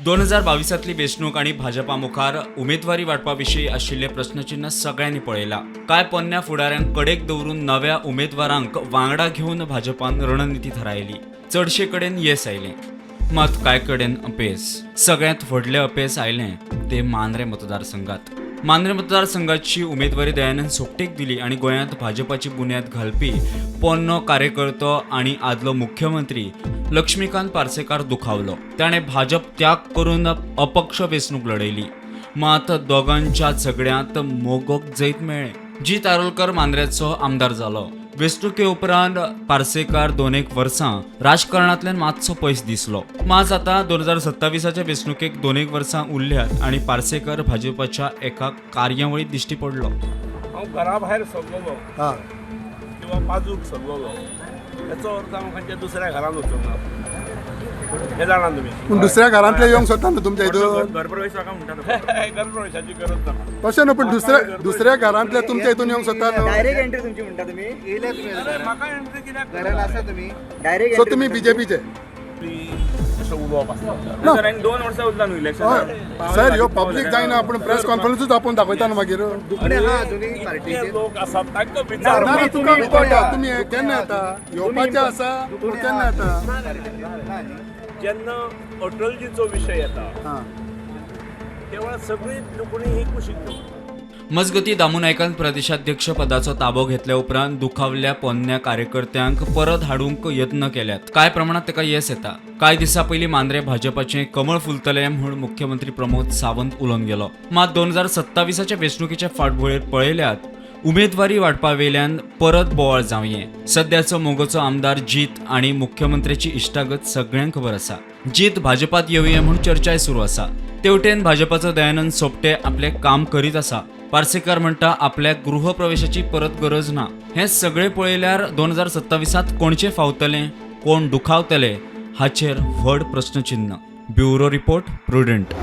2022तली वेंचणूक आनी भाजपा मुखार उमेदवारी वांटपा विशीं आशिल्ले प्रस्नचिन्न सगळ्यांनी पळयला. कांय पोन्न्या फुडाऱ्यांक कडेक दवरून नव्या उमेदवारांक वांगडा घेवन भाजपान रणनिती थारायली. चडशे कडेन येस आयलें, मात कांय कडेन अपेस. सगळ्यांत व्हडलें अपेस आयलें ते मांद्रें मतदारसंघात. मांद्रें मतदारसंघाची उमेदवारी दयानंद सोपटेक दिली आनी गोंयांत भाजपाची बुन्याद घालपी पोन्नो कार्यकर्तो आनी आदलो मुख्यमंत्री लक्ष्मीकांत पार्सेकार दुखावलो. ताणें भाजप त्याग करून अपक्ष वेंचणूक लढयली, मात दोगांच्या झगड्यांत मोगोक जैत मेळ्ळें. जीत आरोलकर मांद्र्याचो आमदार जालो. वेंचणुके उपरांत पार्सेकार 2-1 वर्सां राजकारणांतल्यान मातसो पयस दिसलो. मात आतां 2027च्या वेंचणुकेक 2-1 वर्सां उरल्यात आनी पार्सेकर भाजपाच्या एका कार्यावळींत दिश्टी पडलो. हांव घरा भायर सरलेलो किंवा बाजूक सरलेलो हेचो अर्थ हांव खंयच्या दुसऱ्या घरान वचूंक ना हें जाणा तुमी. पूण दुसऱ्या घरांतले येवंक सोदता न्हू तुमच्या हितून. घरप्रवेश ताका म्हणटात. घरप्रवेशाची गरज ना. तशें न्हू, पूण दुसऱ्या दुसऱ्या घरांतले तुमच्या हितून येवंक सोदता न्हू. डायरेक्ट एंट्री तुमची म्हणटा तुमी. येयले तुमी? अरे, म्हाका एंट्री कित्याक? घरान आसा तुमी? डायरेक्ट सो तुमी बीजेपीचे? अशें उलोवप आसता. सर, आनी 2 वर्सां उरला न्हू इलेक्शन. हय सर, ह्यो पब्लीक जायना, पूण प्रेस कॉन्फरन्सूच आपोवन दाखयता न्हू मागीर. दुखणें आहा अजुनूय इतले पार्टीचेर? लोक आसात, तांकां विचार. ना ना, तुका विचारता, तुमी केन्ना येता येवपाचें आसा, पूण केन्ना येता? ना न्ही? जेन्ना अटलजीचो विशय येता तेव्हा सगळी दुखणी ही कुशीक दवरता. मजगती, दामू नायकान प्रदेशाध्यक्ष पदाचो ताबो घेतल्या उपरांत दुखावल्ल्या पोन्न्या कार्यकर्त्यांक परत हाडूंक यत्न केल्यात. कांय प्रमाणात ताका येस येता. कांय दिसां पयलीं मांद्रें भाजपाचें कमळ फुलतलें म्हूण मुख्यमंत्री प्रमोद सावंत उलोवन गेलो. मात 2027च्या वेंचणुकेच्या फाटभुंयेर पळयल्यात उमेदवारी वांटपावेल्यान परत बोवाळ जावये. सद्याचो मोगोचो आमदार जीत आनी मुख्यमंत्र्याची इश्टागत सगळ्यांक खबर आसा. जीत भाजपात येवये म्हूण चर्चाय सुरू आसा. तेवटेन भाजपाचो दयानंद सोपटे आपलें काम करीत आसा. पार्सेकर म्हणटा, आपल्याक गृहप्रवेशाची परत गरज ना. हें सगळें पळयल्यार 2027त कोणचें फावतलें, कोण दुखावतले हाचेर व्हड प्रस्नचिन्न. Bureau report, Prudent.